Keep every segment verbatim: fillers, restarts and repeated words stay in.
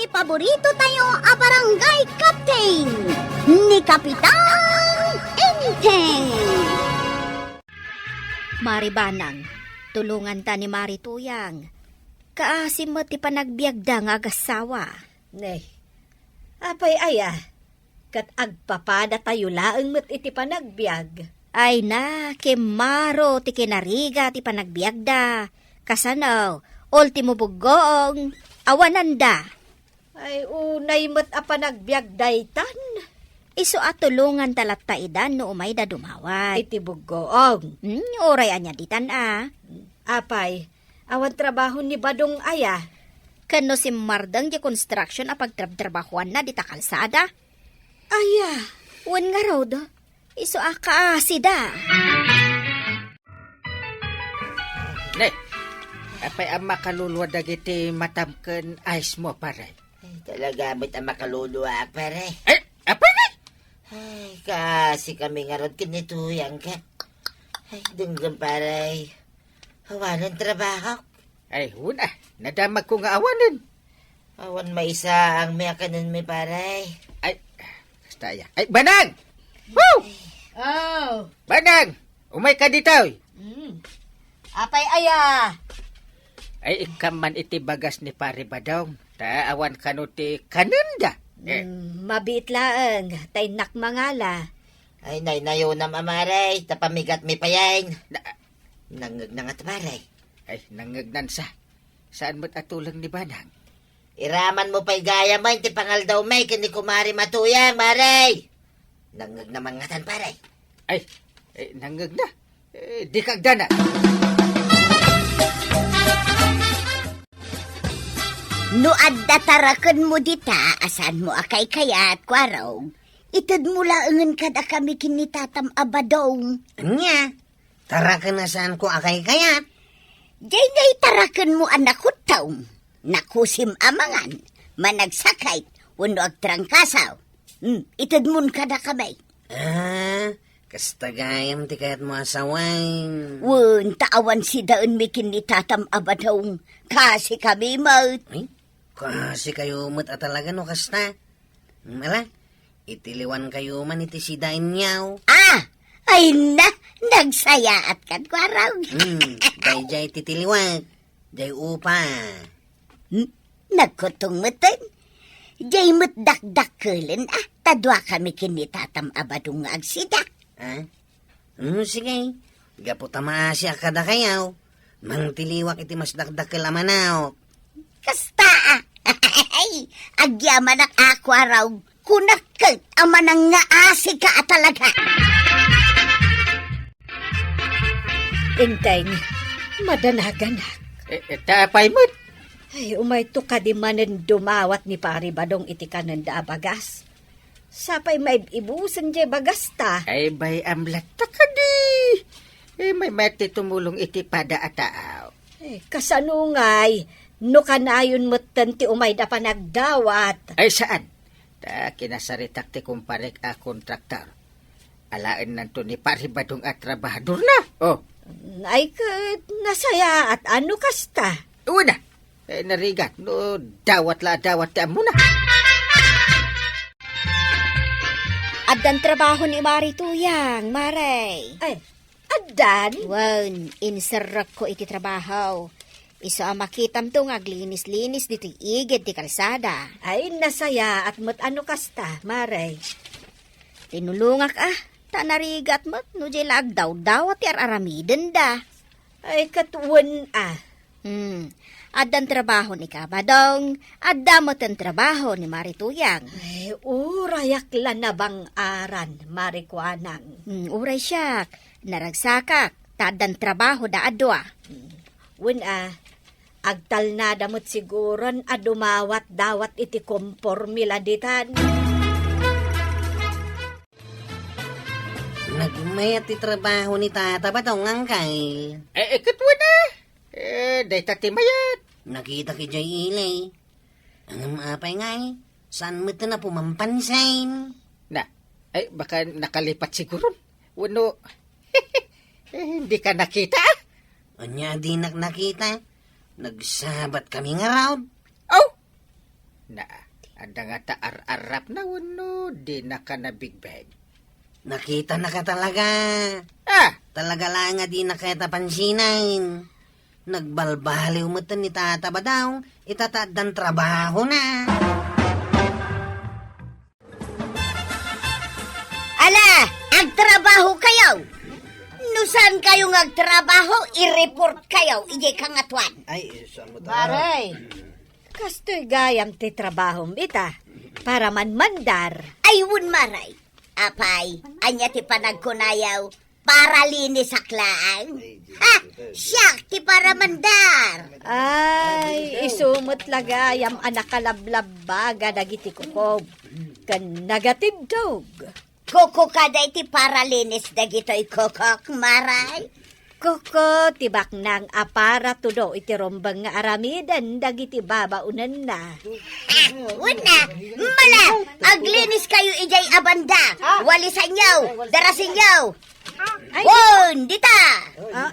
Paborito tayo a barangay captain, ni Kapitan Enteng. Mari Banang, tulonganta ni Mari Tuyang. Kaasi met ti panagbiagda nga agassawa. Ne, apay aya, ket agpapadatayo laeng met iti panagbiag. Ay na, kimmaro ti kinarigat ti panagbiagda. Kasano, ultimo buggoong, awananda. Ay, unay met a panagbiag daytan. Isu a tulonganta latta idan no umayda dumawat. Iti buggoong. Hmm, uray ania ditan a. Apay, awan trabaho ni Badong aya? Ken no simmardeng ti construction a pagtrabtrabahoanna dita kalsada? Aya? Wen ngarud, isu a kaasida. Ne, apay a makaluluwa dagiti matam ken ayes mo, pare? Ay, talaga met a makaluluwaak, pare. Ay, apay ne? Ay, kaasi kami ngarud ken ni Tuyang ka. Ay, denggem, pare. Awanen trabaho. Ay, wen a, nadamagko nga awanen. Awan maysa ang miyakanen mi, pare. Ay, kasta aya. Ay, Banang! Woo! Oh. Banang! Umayka ditoy! Mm. Apay aya? Ay, ikkan man iti bagas ni Pare Badong. Ta awan kano ti kanenda. Eh. Mm, mabiit laeng, ta innak mangala. Ay, naynayonam a, mare, ta pamigat mi payen. Na- Nangngeg na nga ta, mare. Ay, nangngegnan sa. Saan met a tuleng ni Banang? Iraman mo pay gayam ti pangaldaw mi ken ni Kumare Matuyang, mare. Nangngeg na man ngatan, pare. Ay, eh, nangngeg na. Eh, di kagdana. No adda tarakenmo dita, a saanmo a kaykayat, Kuarog, itedmo laengen kadakami ken ni Tatam a Badong. Ania? Taraken a saanko a kaykayat? Daydiay tarakenmo a nakuttaw, nakusim a mangan, managsakit, wenno agtrangkasaw. Hmm, itedmon kadakami. Ah, kasta gayam ti kayatmo a sawen. Wen, ta awan sidaenmi ken ni Tatam a Badong, kaasi kami met. Ay, kaasi kayo met a talaga no kasta. Hmm, ala, itiliwan kayo man iti sidaenyo. Ah! Ay na, nagsayaat kan Kuarog. Hmm, daydiay ti tiliwak. Jay upa. Hmm? Nagkutong meten. Jay met dakdakkelen, ah, ta dua kami ken ni Tatam a Badong nga agsida. Ah? Hmm, sige. Gapu ta maasiak kadakayo, mangtiliwak iti mas dakdakkel a manok. Kasta, ah. Ay, agyamanak a Kuarog. Kunak ket a manangngaasika a talaga. Enteng, madanaganak. Eh, eh, ta apay met? Ay, umayto kadi manen dumawat ni Pari Badong iti kanenda a bagas. Sapay maib-ibusen diay bagasta. Ay, bay-am latta kadi. Eh, may mati tumulong iti pada a tao. Eh, kasano ngay, no kanayon metten ti umayda panagdawat? Ay, saan? Ta kinasaritak ti kumparek a kontraktor. Alaennanto ni Pari Badong a trabahadorna. Oh. Ay, ket nasayaat a no kasta. Uy na. Eh, narigat, no dawat la a dawat ti ammona. Addan trabaho ni Mari Tuyang, Mare. Ay, addan? Wen, inserrekko iti trabaho. Isu a makitamto nga aglinis-linis ditoy igid ti kalsada. Ay, nasayaat met a no kasta, Mare. Tinulongak, ah, ta narigat met no diay la agdawdawat ti ar-aramidenda. Ay, ket wen a. Hmm. Addan trabaho ni Kabadong, adda metten trabaho ni Mari Tuyang. Ay, urayak la nabang-aran, Mari Kuanang. Hmm, uray siak, naragsakak, ta addan trabaho da a dua. Hmm. Wen a, agtalnada met siguron a dumawat-dawat iti kompormi la ditan. Nagmayat ti trabaho ni Tata Badong, Angkel. Eh, eh, ket wen a. Eh, dayta ti mayat. Nakitak idiay ili. Ngem apay ngay, saan met a pumampansin? Na, ay, baka nakalipat siguron. Wenno, eh, dika nakita, ah? Ania a dinak nakita? Nagsabat kami ngarud. Oh! Na, adda ngata ar-arrapna wenno dinaka nabigbeg? Nakitanaka talaga. Ah! Talaga laeng a dinaka pansinen. Nagbalbaliw metten ni Tata Badong, ita ta addan trabahona. Ala, agtrabaho kayo! No saan kayo nga agtrabaho, i-report kayo, ijay kangatuan. Ay, isu mo ta. Maray, kastoy gayam ti trabahom ita, para manmandar. Ay, wen, Maray. Apay, ania ti panagkunayaw? Paralinis a laeng. Ha? Siak ti paramandar. Ay, isu met la gayam a nakalablabbaga dagiti kukob ken nagatibdog. Kuko kada iti paralinis dagitoy kukok, Maray? Kuko ti baknang a para tudo iti rumbeng nga aramiden dagiti babaonenna. Ah, wen na, mala, aglinis kayo ijay a banda. Walisanyo, darasinyo. Ay, wen, dita. Ah,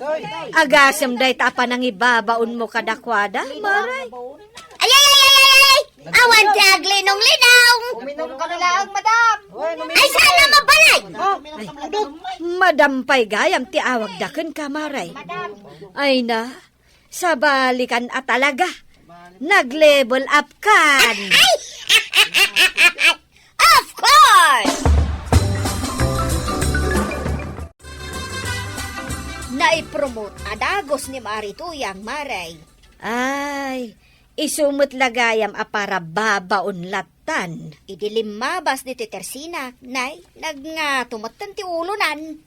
agasem dayta a panangibabaonmo kadakuada, Maray? Ay, ay, ay, ay, ay, ay! Awan ti aglinong-linong! Uminom ka na laeng, madam! Ay, saan na mabalay? Ay, madam pay gayam ti awagda kenka, Maray. Ay na, sabalikan a talaga. Nag-level up kan. Ay! Of course! Naipromote a dagus ni Mari Tuyang, Maray. Ay, isu met la gayam a para babaon lattan. Idi limmabas ditoy tersinak, nay, nagngato metten ti ulonan.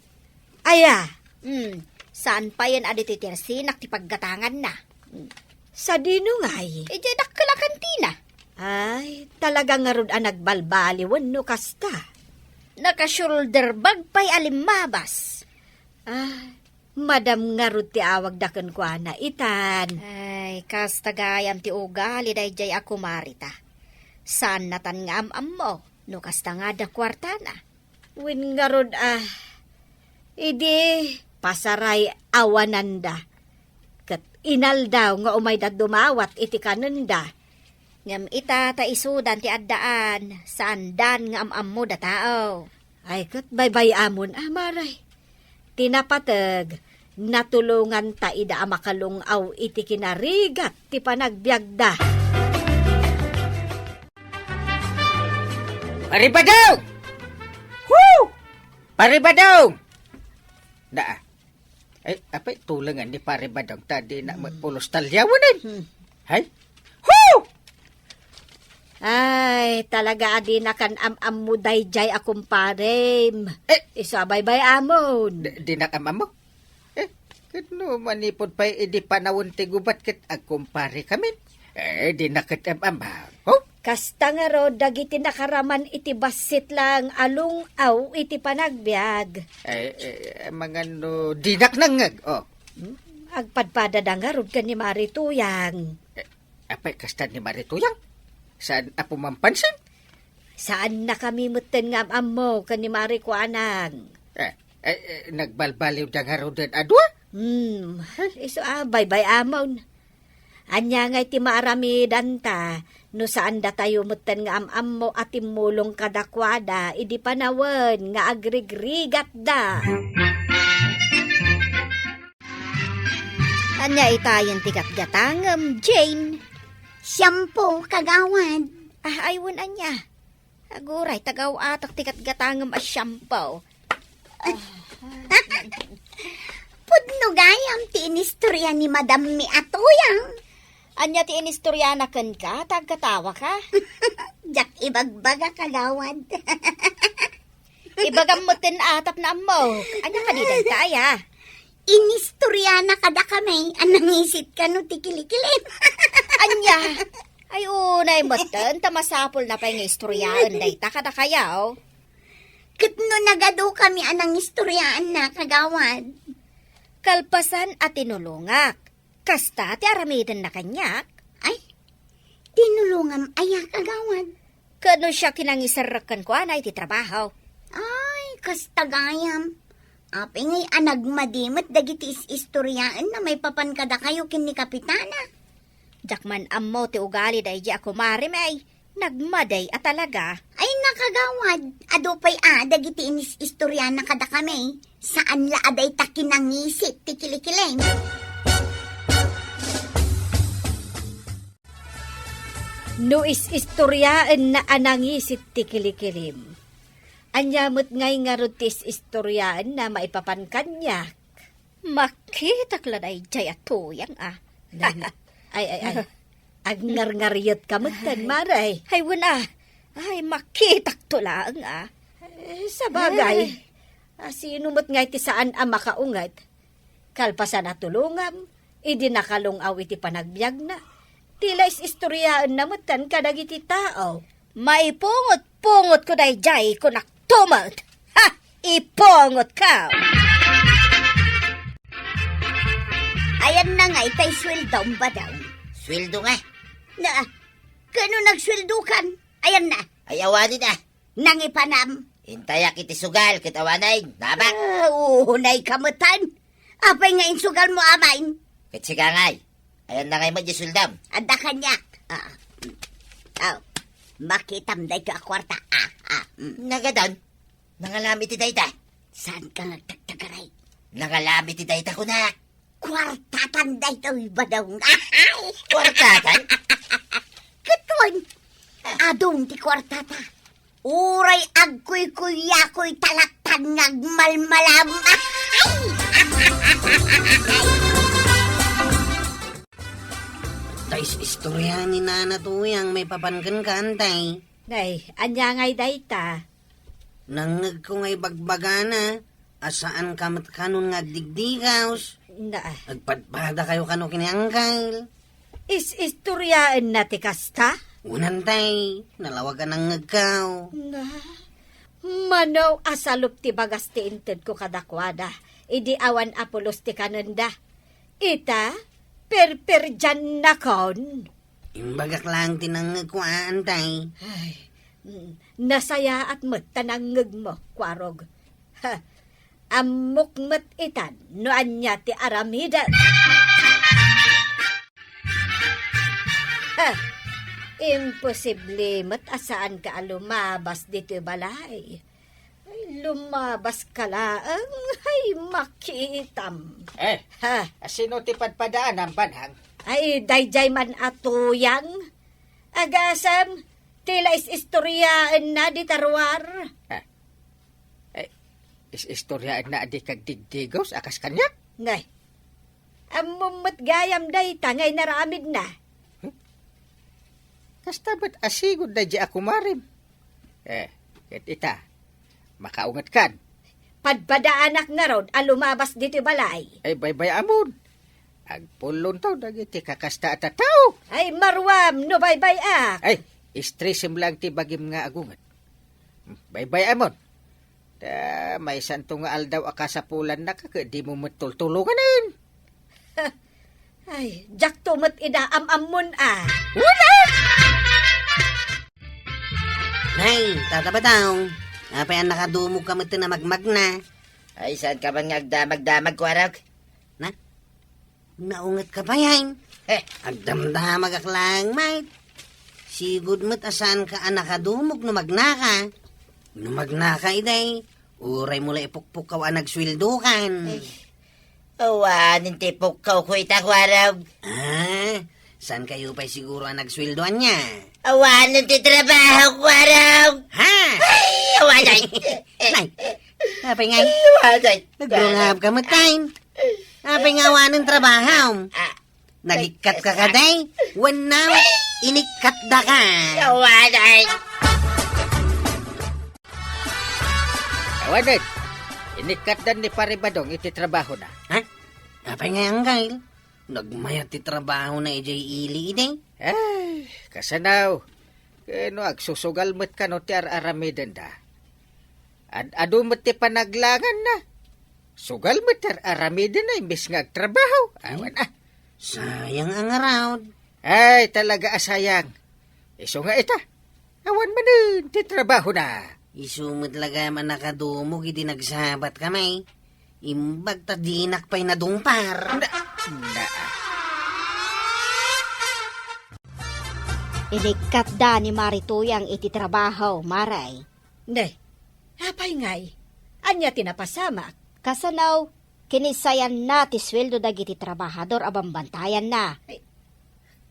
Aya? Hmm, saan payen a ditoy tersinak ti paggatanganna. Hmm. Sadino ngay? Idiay dakkel a kantina. Ay, talaga ngarud a nagbalbaliwen no kasta. Naka-shoulder bag pay a limmabas. Ah, madam ngarud ti awagda kenkuana, itan. Ay, kasta gayam ti ugali daydiay a kumarita. Saannatan nga am-ammo no kasta nga adda kuartana. Wen ngarud a, idi pasaray awananda, ket inaldaw nga umayda dumawat iti kanenda. Ngem ita ta isudan ti addaan, saandan nga am-ammo da tao. Ay, ket baybay-amon a, Maray. Ti napateg, natulonganta ida a makalung-aw iti kinarigat ti panagbiagda. Pare Badong! Woo! Pare Badong! Naa. Ay, apay, tulengan ni Pare Badong, ta di na Hmm. pulos talyawanen. Hmm. Hay? Woo! Ay, talaga a dinakan am-ammo daydiay a kumparem. Eh. Isu a baybay-amon. Di, dinak am-ammo? Eh, ket no manipud pay idi panawen ti gubat ket agkumpare kami. Eh, dinak ket am-ammo. Oh? Kasta ngarud dagiti nakaraman iti bassit laeng a lung-aw iti panagbiag. Eh, eh, amangan no dinak nangngeg, oh. Hmm? Agpadpadada ngarud ken ni Mari Tuyang. Eh, Apay, kasta ni Mari Tuyang? Saan a pumampansin? Saannakami metten nga am-ammo ken ni Mari Kuanang. Eh, eh, eh, nagbalbaliwda ngaruden a dua? Hmm, isu a baybay-amon. Ania ngay ti maaramidanta no saan datayo metten nga am-ammo a timmulong kadakuada idi panawen nga agrigrigatda? Ania itayen ti gatgatangem, Jane? Shampoo, kagawad. Ah, ay, wen ania. Aguray, tagaw-atak ti gatgatangem a shampoo. Pudno gayam ti inistorya ni Madam mi a Tuyang. Ania ti inistoryana kenka, ta agkatawaka? Diak ibagbaga, kagawad. Ibagam metten a tapno ammok. Ania kadi dayta, aya? Inistoryana kadakami a nangisit kano ti kilikilim. Ania? Ay, unay metten, ta masapulna pay nga istoryaen dayta kadakayo. Ket no nagadukami a nangistoryaenna, kagawad? Kalpasan a tinulongak, kasta ti aramidenna kaniak? Ay, tinulongam aya, kagawad? Ket no siak ti nangiserrek kenkuana iti trabaho? Ay, kasta gayam. Apay ngay a nagmadi met dagiti is-istoryaenna maipapan kadakayo ken ni Kapitana? Diak man ammo ti ugali daydi a kumarem, ay. Nagmadi a talaga. Ay, nakagawad. Adu pay a, dagiti inis-istoriana kadakami. Saan la a dayta kinangisit ti kilikilim. No is-istoriaenna a nangisit ti kilikilim, ania met ngay ngarud ti is-istoriaenna maipapan kaniak? Makitak la daydiay a tuyang a. Ay, ay, ay. Agngarngariyet ka metten, Mare. Ay, wen a. Ay, makitakto laeng a. Eh, sabagay. Ay. A, sino met ngay ti saan a makaunget? Kalpasan a tulongam, idi nakalung-aw iti panagbiagna, ti la is-istoriaenna metten kadagiti tao. Maipungot-pungotko daydiay, kunak tumet. Ha! Ipungotko! Ayanna ngay tay sueldom, Badong? Sueldo nga? Na, kano nagsueldokan? Ayanna. Ay, awanen a. Nangipanam? Intayak iti sugal ket awanen, nabak. Ah, unay ka metten. Apay nga insugalmo, amaen? Ket sika ngay. Ayanna ngay met diay sueldom. Adda kaniak. Ah. Aw, makitam daytoy a kuarta. Ah, ah, mm. Nagadan, nangalam iti dayta. Saan ka nga agtagtagaray? Nangalam iti dayta, kunak. Kuartatan daytoy, Badong. Kuartatan? Ket wen, adun ti kuartata. Uray agkuykuyakoy talatan nga agmalmalam. Ta is-istorya ni Nana Tuyang maipapan kenka, Antay. Nay, ania ngay dayta? Nangngegko nga ibagbagana a saanka met kanon nga agdigdigaws. Na. Agpadpadakayo kano ken ni Angkel. Is-istoriaenna ti kasta? Wen, Antay, nalawag a nangngegko. Na, mano a salup ti bagas ti intedko kadakuada, idi awan a pulos ti kanenda. Ita, perperdiannakon. Imbagak laeng ti nangngegko a, Antay. Ay, mm, nasayaat met ta nangngegmo, Kuarog. Ha, ammok met itan no ania ti aramidek. Ha, imposible met a saanka a lumabas ditoy balay. Ay, lumabaska laeng. Ay, makitam. Eh, ha? Asino ti padpadaanam, Banang? Ay, daydiay man a Tuyang. Agasem, ti la is-istoriaenna dita ruar. Ha? Eh, is-istoriaenna a di kagdigdigaws a kas kaniak? Nay. Ammom met gayam dayta nga inaramidna. Hmm? Kasta met a sigud daydiay a kumarem. Eh, ket ita, makaungetkan. Padpadaanak ngarud a lumabas ditoy balay. Ay, baybay-amon. Agpullonto dagiti kakasta a tattao. Ay, maruam no baybay-ak. Ay, estresem laeng ti bagim nga agunget. Hmm, baybay-amon. Ta, maysanto nga aldaw a kasapulannaka ket dimo met tultulonganen. Ay, diakto met ida am-ammon a. Wala! Nay, Tata Badong, apay a nakadumogka met a magmagna? Ay, saanka man nga agdamagdamag, Kuarog? Na? Naungetka pay, ay? Eh. Agdamdamagak laeng met. Sigud met a saanka a nakadumog no magnaka. No magnaka, idi, uraymo la ipukpukkaw a nagsueldokan. Eh. Awanen ti pukkawko ita, Kuarog. Ah, saankayo pay siguro a nagsueldo ania? Awanen ti trabaho, Kuarog. Ha? Ay, awanen. Nay, apay ngay? Ay, awanen. Nagrungabka met, ay. Apay nga awanen trabahom? Ah. Nagikkatka kadi? Wenno, inikkatdaka? Awanen. Awanen. Inikkatdan ni Pare Badong iti trabahona. Ha? Apay nga, Angkel? Nagmayat ti trabahona idiay ili, idi? Ay, kasano? Ken no agsusugal met kano ti ar-aramidenda. Ad-adu met ti panaglanganna. Sugal met ti ar-aramidenda imbes nga agtrabaho. Awan, ah. Sayang a ngarud. Ay, talaga a sayang. Isu nga ita, awan manen ti trabahona. Isu met la gayam a nakadumog idi nagsabatkami. Imbag ta dinak pay nadungpar. Na, na. Inikkatda ni Mari Tuyang iti trabaho, Mare. Ne, apay ngay? Ania ti napasamak? Kasano, kinisayanna ti sueldo dagiti trabahador a bambantayanna. Ay,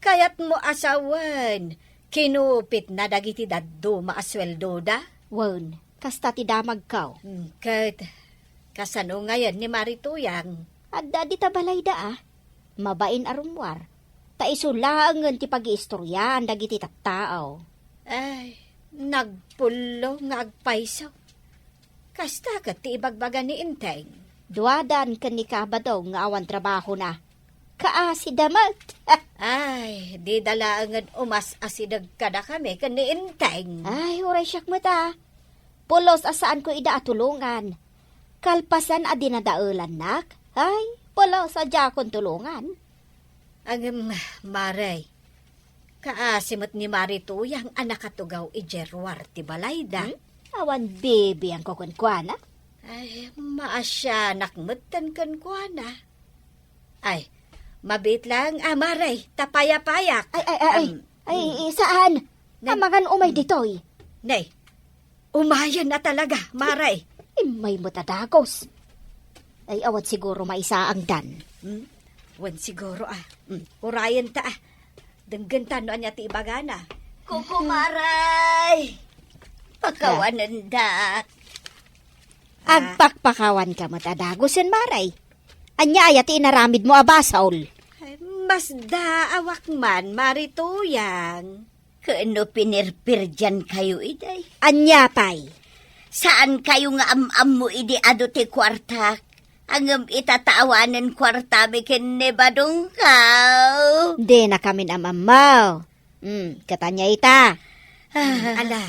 kayatmo a sawen, kinupitna dagiti dadduma a sueldoda? Wen, kasta ti damagko. Hmm, ket kasano ngayen ni Mari Tuyang? Adda dita balayda, a. Mabain a rummuar. Ta isu laengen ti pagiistoriaan dagiti tattao. Ay, nagpullo nga agpayso. Kasta ket ti ibagbaga ni Enteng. Duadan ken ni Kabadong nga awan trabahona. Kaasida met. Ay, dida laengen umas-asideg kadakami ken ni Enteng. Ay, uray siak met, a. Pulos a saanko ida a tulongan. Kalpasan a dinadaelannak, ay, pulos a diakon tulongan. Ngem, Mare, kaasi met ni Mari Tuyang a nakatugaw idiay ruar ti balayda. Hmm? Awan bibiangko kenkuana. Ay, maasianak metten kenkuana. Ay, mabiit laeng, a, Mare, ta payapayak. Ay, ay, ay, ay. Am, ay, mm. Saan? Nay, amangan umay, mm, ditoy. Nay, umayen a talaga, Mare. Immay met a dagus. Ay, awan siguro maisaangdan. Hmm? Wen siguro, a. Hmm. Urayen ta, a. Denggenta no ania ti ibagana. Kukumaray! Pakawanendak. Ah. Agpakpakawanka met a dagusen, Mare. Ania aya ti inaramidmo a basol? Ay, masdaawak man, Mari Tuyang. Ken no pinirpirdiankayo idiay? Ania pay? Saankayo nga am-ammo idi adu ti kuartak? Ngem ita ta awanen kuartami ken ni Badongko. Dinakamin am-ammo. Hmm, ket ania ita? Ah. Hmm, ala,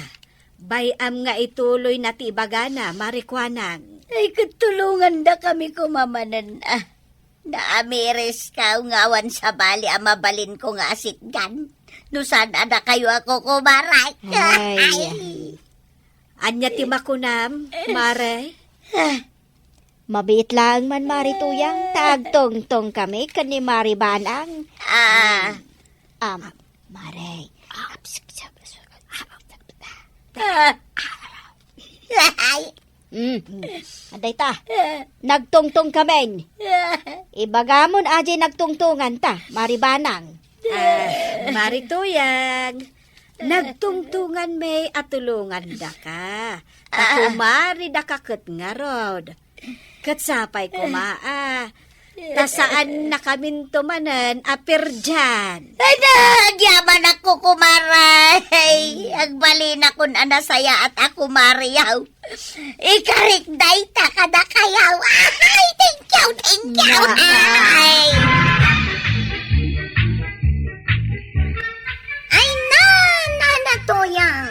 bay-am nga ituloyna ti ibagana, Mari Kuanang. Ay, ket tulongandakami koma manen, a. Naamiriskaw nga awan sabali a mabalinko nga asitgan no saan a dakayo a kukumaray. Ay. Ay. Ania ti makunam, Mare? Ah. Mabiit laeng man, Mari Tuyang, ta agtungtongkami ken ni Mari Banang. Ah. Am, Mare. Ah. Ay. Mm. Adda ita. Nagtungtongkamin. Ibagamon a diay nagtungtonganta, Mari Banang. Ah, Mari Tuyang, nagtungtonganmi a tulongandaka. Ta kumaridaka ket ngarud. Ket sapay koma, a. Ta saannakaminto manen a pirdian. Ay na, agyamanak, kukumaray. Agbalinakon a nasayaat a kumariaw. Ikarik dayta kadakayaw. Ay, thank you, thank you. Ay. Ay, na, Nana Tuyang.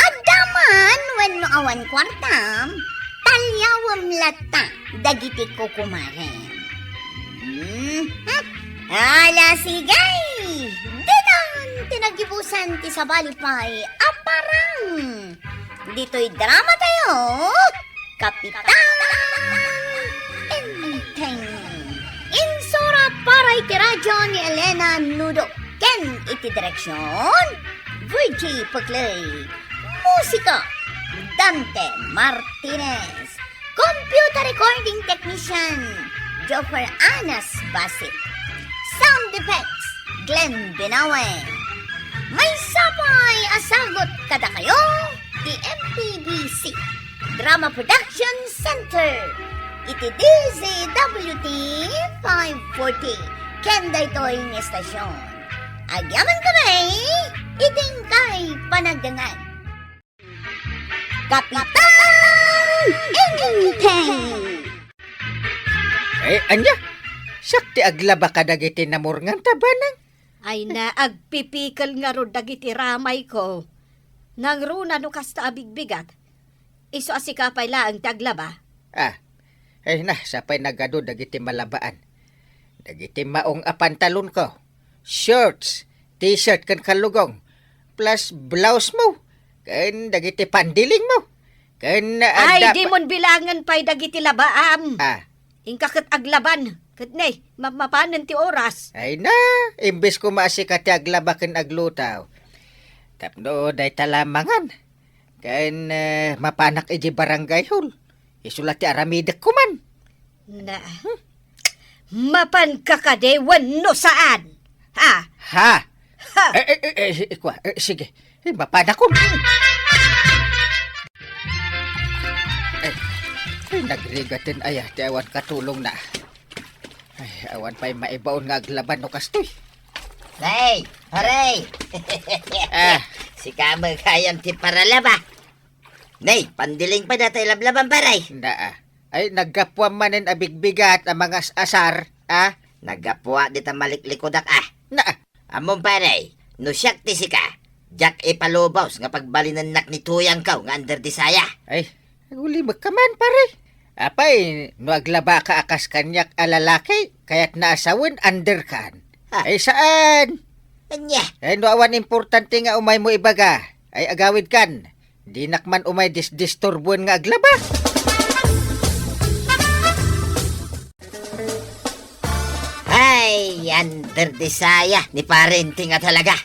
Adda man wenno awan kuartam, paliawem latta dagiti kukumarem. Hmm? Ala, sige! Ditan ti nagibusan ti sabali pay a parang. Ditoy drama tayo, Kapitan Enteng. Insurat para iti radyo ni Elena Nudo ken iti direksyon, Virgie Peclay. Musika, Dante Martinez. Computer recording technician, Joffer Anas Basit. Sound effects, Glenn Binawe. Maysa pay a sagut kadakayo ti M P B C Drama Production Center iti D Z W T five forty ken daytoy nga estasyon. Agyaman kami iti inkay panagdengngeg. Kapitan Enteng! Eh, ania? Siak ti aglaba kadagiti namurnganta, Banang? Ay na, agpipikel ngarud dagiti ramayko. Nangruna no kasta a bigbigat. Isu a sika pay laeng ti aglaba. Ah, ay na, sapay nagadu dagiti malabaan. Dagiti maong a pantalonko, shorts, t-shirt ken kallugong, plus blouse mo, ken dagiti pandilingmo, ken Ay, adda di pa- mon bilangen pay dagiti labaam. Ah. Inka ket aglaban, ket ne, mapmapanen ti oras. Ay na, imbes koma a sika ti aglaba ken aglutaw, Tapno dayta la mangan. Ken, eh, mapanak iti barangay hall. Isu la ti aramidek kuman. Na, mapan ka kadi wenno saan? Ha? Ha? Ha? Eh, eh, eh, eh, ikua, eh, sige. Eh, mapanak ko. Eh, eh, nagrigaten aya ti awan katulongna. Ay, awan pay maibaon nga aglaban no kastoy. Hey, pare! Ah. Sika met gayam ti paralaba. Nay, pandiling pay dayta ilablaban, pare. Naa. Ay, naggapuam manen a bigbigat a mangas-asar, ah? Naggapuak dita maliklikudak, ah. Naa. Ammom, pare, no siak ti sika, diak ipalubos nga pagbalinennak ni tuyangko nga under the saya. Ay, agulimekka man, pare. Apay, no aglabaka a kas kaniak a lalaki, kayatna a sawen, underkan. Ha? Ay, saan? Ania? Ay, no awan importante nga umaymo ibaga, ay agawidkan. Dinak man umay disdisturbuen nga aglaba. Ay, under the saya ni Parente nga talaga.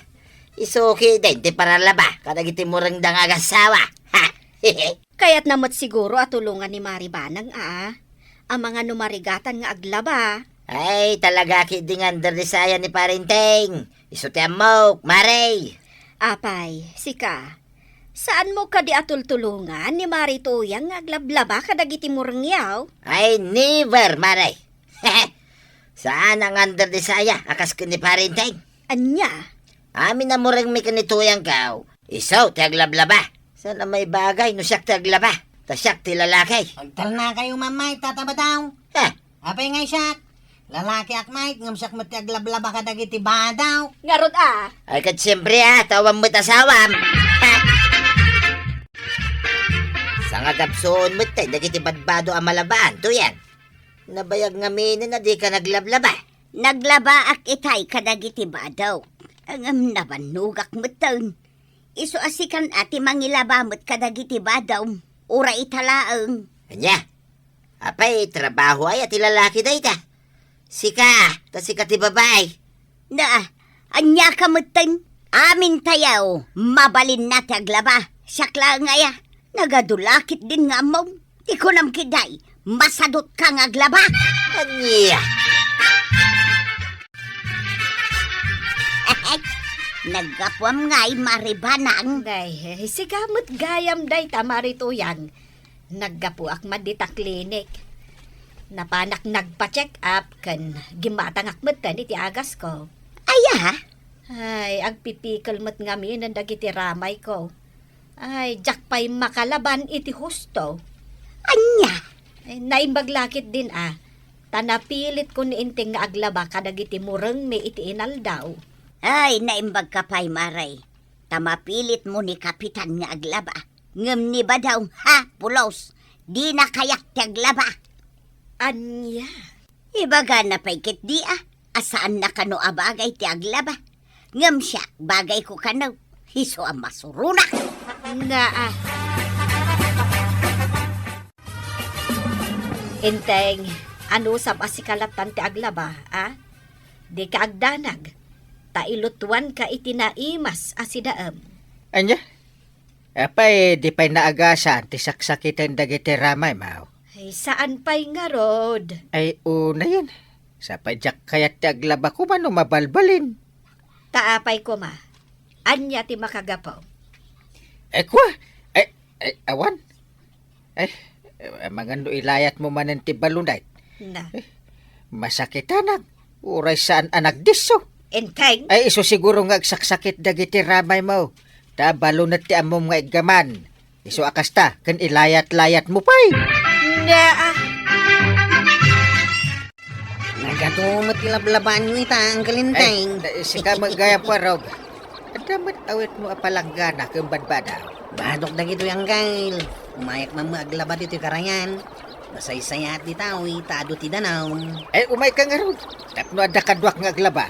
Isu ketdin ti paralaba kadagiti murengda nga agassawa. Ha? Kayatna met siguro a tulongan ni Mari Banang, a, a mangano marigatan nga aglaba. Ay, talaga ketdi nga under the saya ni Parenteng. Isu ti ammok, Mari. Apay, sika, saanmo kadi a tultulongan ni Mari Tuyang nga aglablaba kadagiti murengyo? Ay, never, Mari. Saan a nga under the saya a kas ken ni Parenteng. Ania? Amin a murengmi ken ni Tuyangko, isu ti aglablaba. Saan a maibagay no siak ti aglaba, ta siak ti lalaki. Agtalnakayo, Mamay, Tata Badaw. Ha? Apay ngay siak? Lalakiak met, ngem siak met ti aglablaba kadagiti badaw. Ngarud a? Ay, ket siempre a, ta awan met asawam. Sangagapsuon met tay dagiti badbado a malabaan, Tuyang. Nabayag ngaminen a dika naglablaba. Naglabaak itay kadagiti badaw. Ngem nabannogak metten. Isu a sikan a ti mangilaba met kadagiti badaw. Uray ita laeng. Ania? Apay, trabaho aya ti lalaki dayta? Sika, ta sika ti babai. Na, ania ka metten? Amin tayo, mabalinna ti aglaba. Siak laeng aya. Nagadu la ketdin nga ammom. Ti kunam ketdi, masadutka nga aglaba. Ania? Naggapuam ngay, Mari Banang. Nay, sika met gayam dayta, Mari Tuyang. Naggapuak met dita klinik. Napanak nagpa-check up ken gimmatangak metten iti agasko. Aya? Ay, agpipikel met ngaminen dagiti ramayko. Ay, diak pay makalaban iti husto. Ania? Ay, naimbag la ketdin a, ta napilitkon ni Enteng nga aglaba kadagiti murengmi iti inaldaw. Ay, naimbagka pay, Mari. Ta mapilitmo ni Kapitan nga aglaba. Ngem ni Badaw, ha, pulos, dina kayat ti aglaba. Ania? Ibagana pay ketdi a, a saanna kano a bagay ti aglaba. Ngem siak, bagayko kano, isu a masuronak. Naa. Enteng, anusam a sika lattan ti aglaba, a? Dika agdanag, ta ilutuanka iti naimas a sidaem. Ania? Apay, di pay naagasan ti saksakiten dagiti ramaymo? Ay, saan pay ngarud? Ay, unayen. Sapay diak kayat ti aglaba koma no mabalbalin. Ta apay koma? Ania ti makagapu? Ay, kua? Ay, ay, awan. Ay, eh, amangan no ilayatmo manen ti balonay. Na. Eh, masakitanak. Uray saan a nagdisso. Enteng? Ay, isu siguro nga agsaksakit dagiti ramaymo. Ta balonet ti ammom nga iggaman. Isu a kasta, ken ilayat-layatmo pay. Na, ah. Nagadu met ti lablabaanyo ita, Uncle Enteng. Ay, sika met gayam, Warog. Adda met awitmo a palanggana ken badbada. Badok dagitoy, Uncle. Umayak man met aglaba ditoy karayan. Masaysayaat ditoy, ta adu ti danum. Ay, umayka ngarud. Tapno adda kaduak nga aglaba.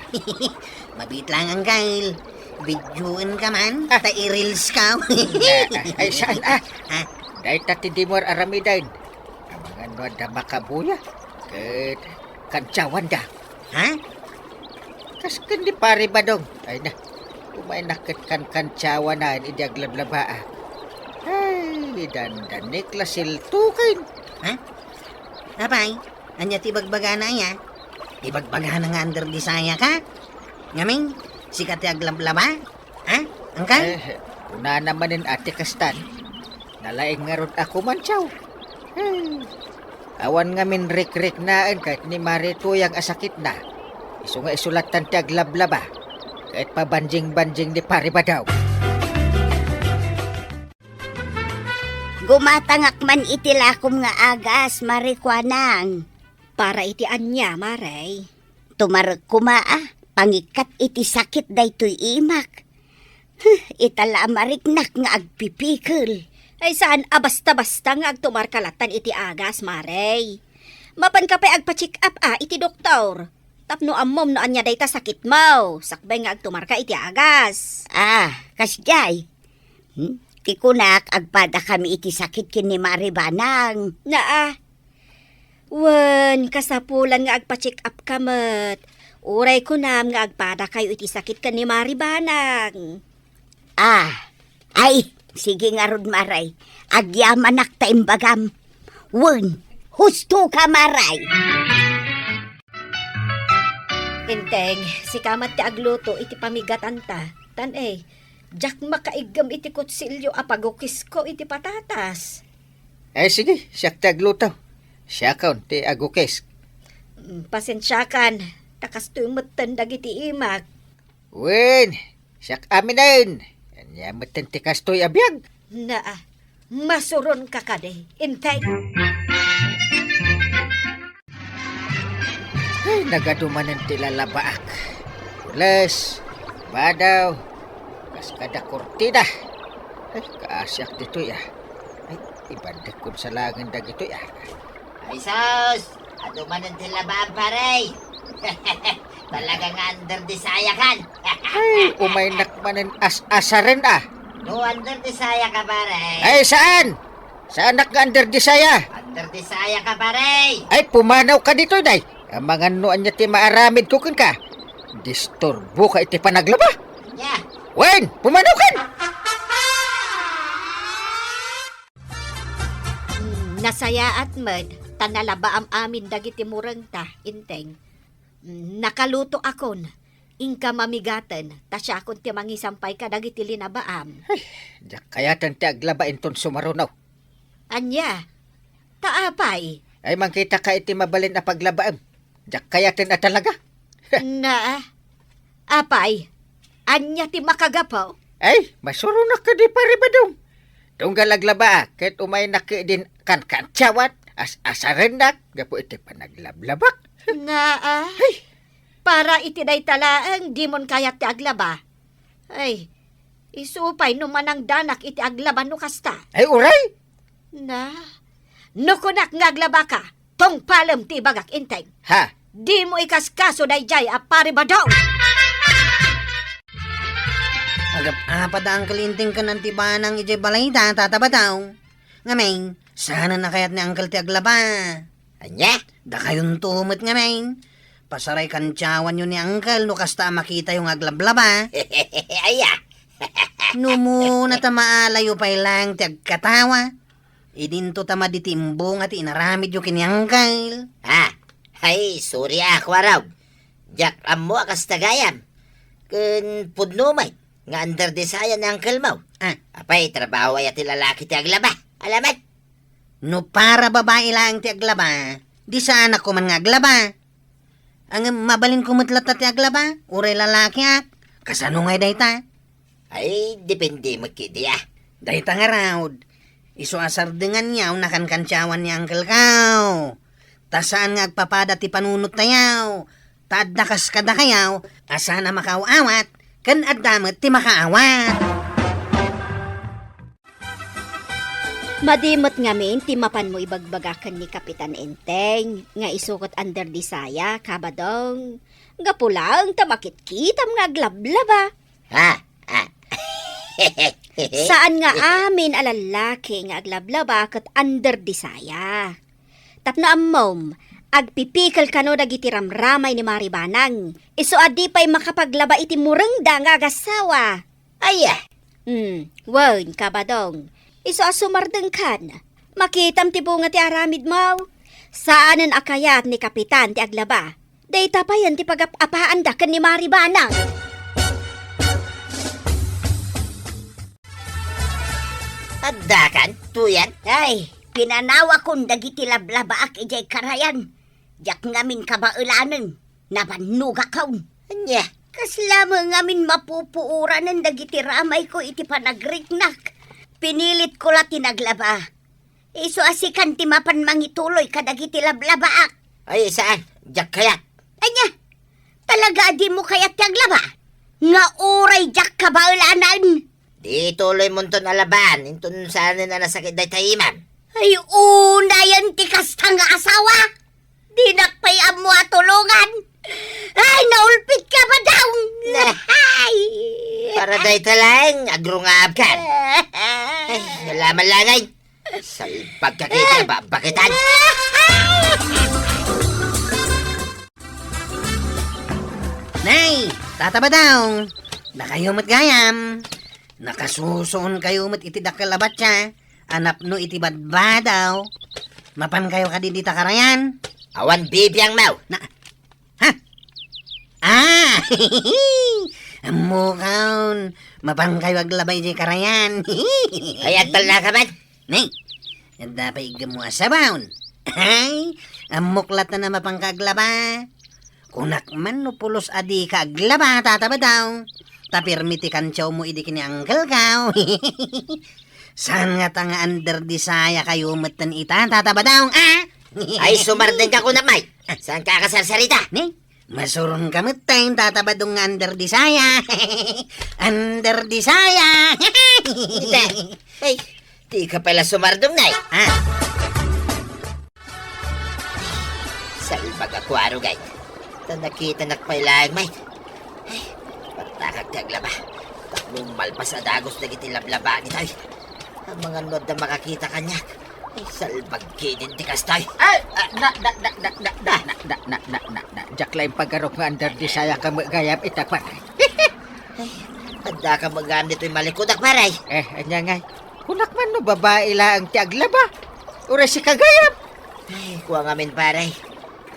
Mabiit laeng, Uncle. Videoenka man, ta i-reels ka. Ah, ay, saan, ah? Ha? Dayta ti dimo aramiden. Amangan no adda makabuya. Ket kantsawan da. Ha? Kas ken ni Pare Badong. Ay na. Umaynak ket kankantiawanaen idi aglablabaak. Ay, dandanik la siltuken. Ha? Apay, ania ti ibagbagana aya? Ibagbagana nga under the saya ka? Ngamin, sika ti aglablaba? Ha? Angkan? Eh, kunana manen a ti kastan. Nalaing ngarud a kumantiaw. Hmm. Awan ngamin rikriknaen ket ni Mari Tuyang a sakitna. Isu nga isu lattan ti aglablaba. Ket pabanjing-banjing ni Pari Badaw. Gumatangak man iti lakom nga agas, Mari Kuanang. Para iti ania, Mare? Tumarek koma a pangikkat iti sakit daytoy imak. Huh, ita la a mariknak nga agpipikel. Ay, saan a basta-basta nga agtumarka lattan iti agas, Mare. Mapanka pay agpa-check up a iti doktor. Tapno ammom no ania dayta sakitmo, sakbay nga agtumarka iti agas. Ah, kasdiay. Hmm? Ti kunak, agpadakami iti sakit ken ni Mari Banang. Naa, wen, kasapulan nga agpa-check up ka met. Uray kunam nga agpadakayo iti sakit ken ni Mari Banang. Ah, ay, sige ngarud, Mare. Agyamanak ta imbagam. Wen, husto ka, Mare. Inteng, sika met ti agluto iti pamigatanta. Tan, eh, diak makaiggem iti kutsilio a pagukisko iti patatas. Eh, sige, siak ti agluto. Siakon ti agukis. Mm, pasensiakan, ta kastoy metten dagiti imak. Wen, siak aminen. Ania metten ti kastoy a biag? Naa, masuronka kadi, Inteng. Ay, nagadu manen ti lalabaak. Pules, badaw, kas kada kurtina. Ay, kaasiak ditoy, ah. Ay, ibandekkon sa laengen dagitoy, ah. Ay, sus! Adu manen ti labaam, pare! Talaga nga under the saya kan. Ay, umaynak manen as-asaren, ah. No under the saya ka, pare. Ay, saan? Saanak nga under the saya? Under the saya ka, pare. Ay, pumanaw ka ditoy, day. Amangan no ania ti maaramid ko kenka. Disturbo ka iti panaglaba. Nya. Wen, pumanaw kan! Mm, nasayaat met, ta nalabaam amin dagiti murengta, Inteng. Mm, nakaluto akon. Inka mamigaten, ta siakon ti mangisampay kadagiti linabaam. Ay, diak kayaten ti aglaba inton sumaruno. Ania? Ta apay? Ay, mangkita ka iti mabalin a paglabaem. Diak kayaten a talaga. Na, apay, ania ti makagapu? Ay, masuronak kadi, Pare Badong. Tunggal aglabaak, ket umaynak ket din kankantiawat, as-asarennak, gapu iti panaglablabak. Naa, ay, para iti dayta laeng, dimon kayat ti aglaba. Ay, isu pay no manangdanak iti aglaba no kasta. Ay, uray! Na, no kunak nga aglabaka, tungpalem ti ibagak, Inteng. Ha? Dimo ikaskaso daydiay a Pare Badong. Agap-apa da Uncle Inteng ken Auntie Banang idiay balayda, Tata Badong. Ngamin, saan a kayat ni Uncle ti aglaba? Ania? Dakayonto met ngamin. Pasaray kantiawanyo ni Uncle no kasta a makitayo nga aglablaba. Aya? No umuna ta maalayo pay laeng ti agkatawa. Idinto ta madi ti imbunga ti inaramidyo ken ni Uncle. Ah, ay, sorry a, Kuarog. Diak ammo a kasta gayam. Ken pudno met nga under the saya ni Uncle mo. Ah. Apay, trabaho aya ti lalaki ti aglaba? Alamet? No para babai laeng ti aglaba, di saanak koman nga aglaba. Ngem mabalinko met latta ti aglaba, uray lalakiak. Kasano ngay dayta? Ay, depende met kadi, ah. Dayta ngarud, isu a sardenganyo a kankantiawan ni Uncle ko. Ta saan nga agpapada ti panunottayo. Ta adda kas kadakayo a saan a makaaw-awat, ken adda met ti makaawat. Madi met ngamin ti mapanmo ibagbaga ken ni Kapitan Enteng nga isu ket under the saya, Kabadong. Gapu laeng ta makitkitam nga aglablaba. Ha? Ah. Saan nga amin a lallaki nga aglablaba ket under the saya. Tapno ammom, Agpipikel kano dagiti ramramay ni Mari Banang. Isu a di pay makapaglaba iti murengda nga agasawa. Aya. Hmm, wen, Kabadong. Isu a sumardengkan. Makitam ti bunga ti aramidmo. Saanen a kayat ni Kapitan ti aglaba. Dayta payen ti pagap-apaanda ken ni Mari Banang. Addakan, Tuyang? Ay, pinanawakon dagiti lablabaak idiay karayan. Diak ngamin kabaelanen. Nabannogakon. Ania? Kasla met ngamin mapupuoranen dagiti ramayko iti panagriknak. Pinilitko la ti naglaba. Isu a sikan ti mapan mangituloy kadagiti lablabaak. Ay, saan? Diak kayat. Ania? Talaga a dimo kayat ti aglaba? Nga uray diak kabaelanen? Di ituloymonton a laban, inton saanen a nasakit dayta imam. Ay, unayen ti kasta nga asawa! Dinak pay ammo a tulongan! Ay, naulpitka, Badong! Nah. Ay! Para dayta laeng, agrungaabkan. Ay, alaman langay. Salbag ka kay babakitan. Nay, Tata Badong, dakayo met gayam. Nakasusuon kayo met iti dakkel a batsa a napno iti badbadaw. Mapan kayo kadi dita karayan? Awan bibiangmo. Na, ha? Ah! Ammokon, mapan kayo aglaba idiay karayan. Ay, agtalnaka man. Nay, adda pay iggemmo a sabaon. Ay, ammok latta a mapanka aglaba. Kunak man no pulos a dika aglaba, Tata Badong. Ta pirmi ti kantiawmo idi ken ni uncle ko. Saan ngata nga under the saya kayo metten ita, Tata Badong, a? Ay, sumardengka kunam, May. Saanka a kasarsarita? Ni? Masuronka metten, Tata Badong, nga under the saya. Under the saya. Ita. Ay, dika pay la sumardeng, Nay. Ah. Salbag a kuarog, ay. Ta nakitanak pay laeng, Mike. Ay, partakak ti aglaba. Tapno malpas a dagus dagiti lablaba ditoy. Amangan no adda makakita kaniak. Ay, salbag ketdi ti kastoy. Ay, ah, na, na, na, na, na, na, na, na, na, na, na. Diak laeng pagarup nga under the saya ka met gayam ita, pare. Ay, addaka met gayam ditoy malikudak, pare. Eh, ania ngay? Kunak man no babai laeng ti aglaba. Uray sika gayam. Ay, kua ngamin, pare.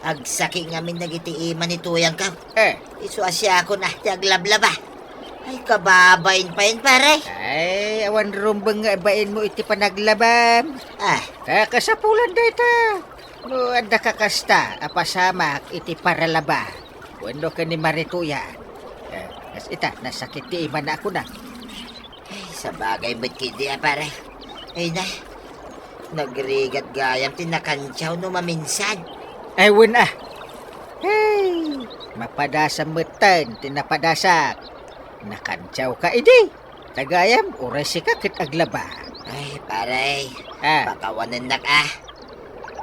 Agsaki ngamin dagiti ima ni tuyangko. Eh. Isu a siakon a ti aglablaba. Ay, kababain payen, pare. Ay, awan rumbeng nga ibainmo iti panaglabam. Ah. Kakasapulan dayta. No, addaka kasta a pasamak iti paralaba. Wenno ken ni Marituya. Eh, kas ita, nasakit ti imana a kuna. Ay, sabagay met ketdi a, pare. Ay na, nagrigat gayam ti nakantiaw no maminsan. Ay, wen a. Hey, mapadasam metten ti napadasak. Nakantiawka idi. Ta gayam, uray sika ket aglaba. Ay, pare. Ah. Pakawanennak a.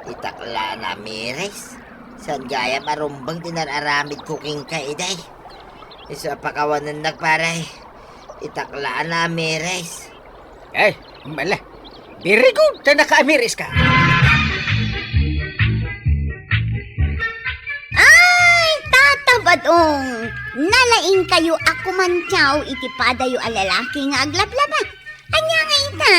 Itak la a namiris. Saan gayam a rumbeng ti nar-aramidko kenka idi. Isu a pakawanennak, pare. Itak la a namiris. Ay, mala. Very good, ta nakaamiris ka. Ay, Tata Badong, nalaingkayo a kumantiaw iti padayo a lalaki nga aglablaba. Ania nga ita,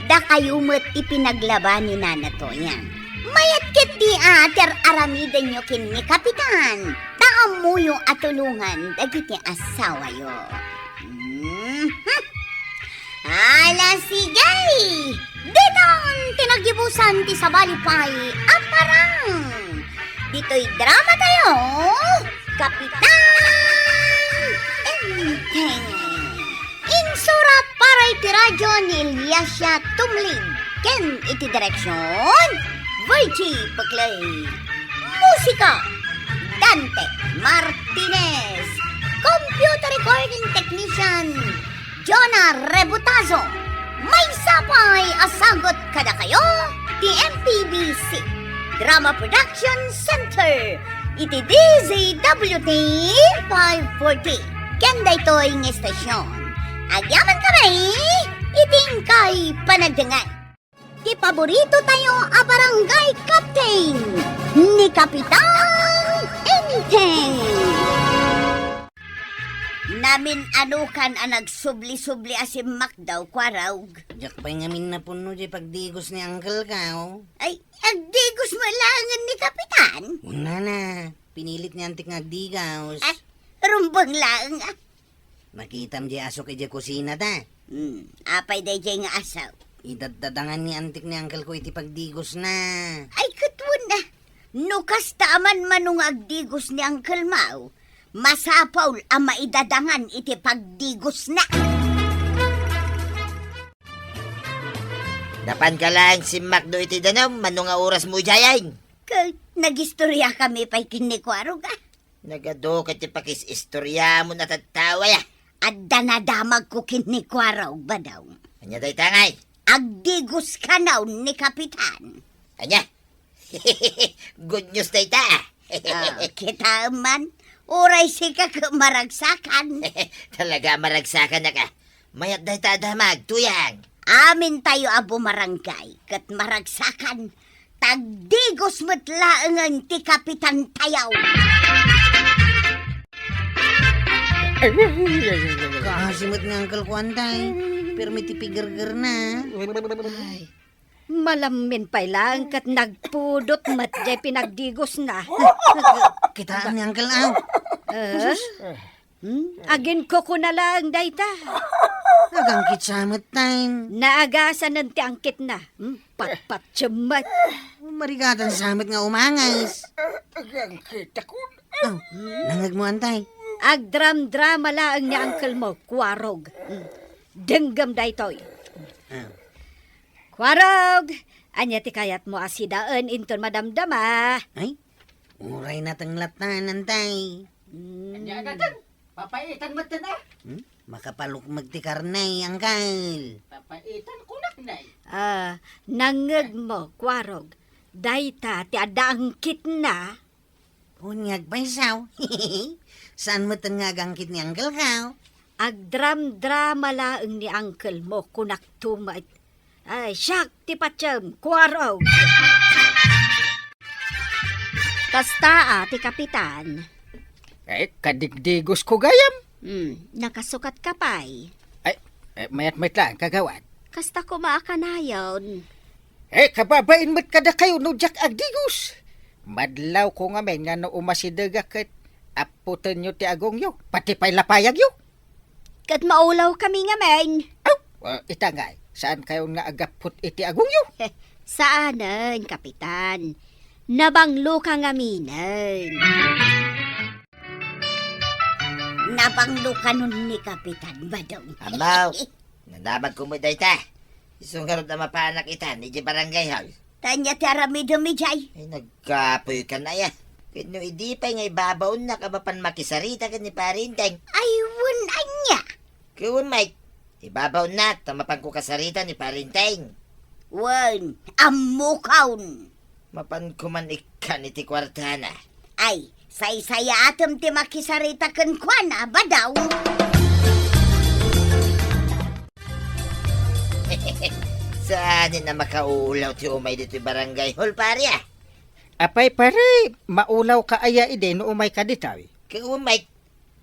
dakayo met ti pinaglaba ni Nana Toyang. Mayat ketdi a ti ar-aramidenyo ken ni Kapitan, ta ammoyo a tulongan dagiti asawayo. Mhm. Ala, sige! Diton ti nagibusan ti sabali pay a parang. Ditoy drama tayo, Kapitan Enteng. Insurat para iti radyo ni Eliasia Tumling ken iti direksion, Virgie Peclay. Musika, Dante Martinez. Computer recording technician, Jonah Rebutazo. Maysa pay a sagut kadakayo ti M P B C Drama Production Center iti D Z W T five forty. Ken daytoy nga estasion, agyamankami iti inkay panagdengngeg. Ti paborito tayo a barangay captain, ni Kapitan Enteng. Namin-anukan a nagsubli-subli a simmakdaw, Kuarog. Diak pay ngamin napunno diay pagdigos ni Uncle ko. Ay, agdigos met laengen ni Kapitan? Unana, pinilit ni Antik nga agdigos. Ah, rumbeng laeng, ah. Nakitam diay asok idiay kusina da. Hmm, apay daydiay nga asok? Idaddadangan ni Antik ni Uncle ko iti pagdigosna. Ay, ket wen, ah. No kasta a manmano nga agdigos ni Uncle Mau, masapul a maidadangan iti pagdigosna. Napanka laeng simmakdo iti danum, mano nga oras mo idiay? Ket nagistoriakami pay ken ni Kuarog, ah. Nagadu ket ti pakis-istoriamon a tattao, aya? Adda nadamagko ken ni Kuarog, Badong. Ania dayta ngay? Agdigos kanayon ni Kapitan. Ania? Good news dayta, ah. Ah, kitaem man, uray sika ket maragsakan. Talaga a maragsakanak, ah. Mayat dayta a damag, Tuyang. Amintayo a bumarangay ket maragsakan, ta agdigos met laengen ti kapitantayo. Kaasi met ni Uncle ko, Antay. Permi ti pigergerna. Ay, malammin pay laeng ket nagpudot met diay pinagdigosna. Kitaem ni Uncle, ah. Eh? Hmm? Aginkukuna laeng dayta. Agangkit sa met, Tay. Naagasanen ti angkitna. Hmm? Patpatiem met. Marigatan sa met nga umangas. Agangkitakon. Oh, nangegmo, Antay. Agdramdrama laeng ni Uncle mo, Kuarog. Hmm. Denggem daytoy. Ah. Kuarog, ania ti kayatmo a sidaen inton madamdama? Ay, uray nateng latta, Antay. Hmm. Ania a dateng? Papaitan metten, ah. Hmm? Makapalukmeg ti karne, Uncle. Papaitan kunak, Nay. Ah, nangegmo, Kuarog. Dayta ti adda angkitna. Wen nga agpaysaw. Saan metten nga agangkit ni Uncle ko? Agdramdrama laeng ni Uncle mo, kunakto met. Ay, siak ti patiem, Kuarog. Kasta a ti kapitan. Eh, kadigdigosko gayam. Hmm, nakasukatka pay. Ay, eh, mayat met laeng, kagawad. Kasta koma a kanayon. Eh, kababain met kadakayo no diak agdigos. Madlawko ngamin nga no umasidegak ket apputenyo ti agongyo, pati pay lapayagyo. Ket maulawkami ngamin. Aw, ah, ita ngay, saankayon nga agapput iti agongyo? Saanen, Kapitan. Nabangloka ngaminen. Nabanglo kanon ni Kapitan Badong. Amaw, nadamagko met dayta. Isu ngarud a mapanak itan idiay barangay hall. Ta ania ti aramidem idiay? Ay, nagkapoyka, Nay, a. Ket no idi pay nga ibabaonnak a mapan makisarita ken ni Pare Enteng. Ay, wen ania? Ket wen met, ibabaonnak ta mapanko kasarita ni Pare Enteng. Wen, ammokon. Mapanko man ikkan iti kuartana. Ay, saysayaatem ti makisarita kenkuana, Badong. Saanen a makaulaw ti umay ditoy barangay hall, pare, a. Apay, pare, maulawka aya idi no umayka ditoy? Ket umay,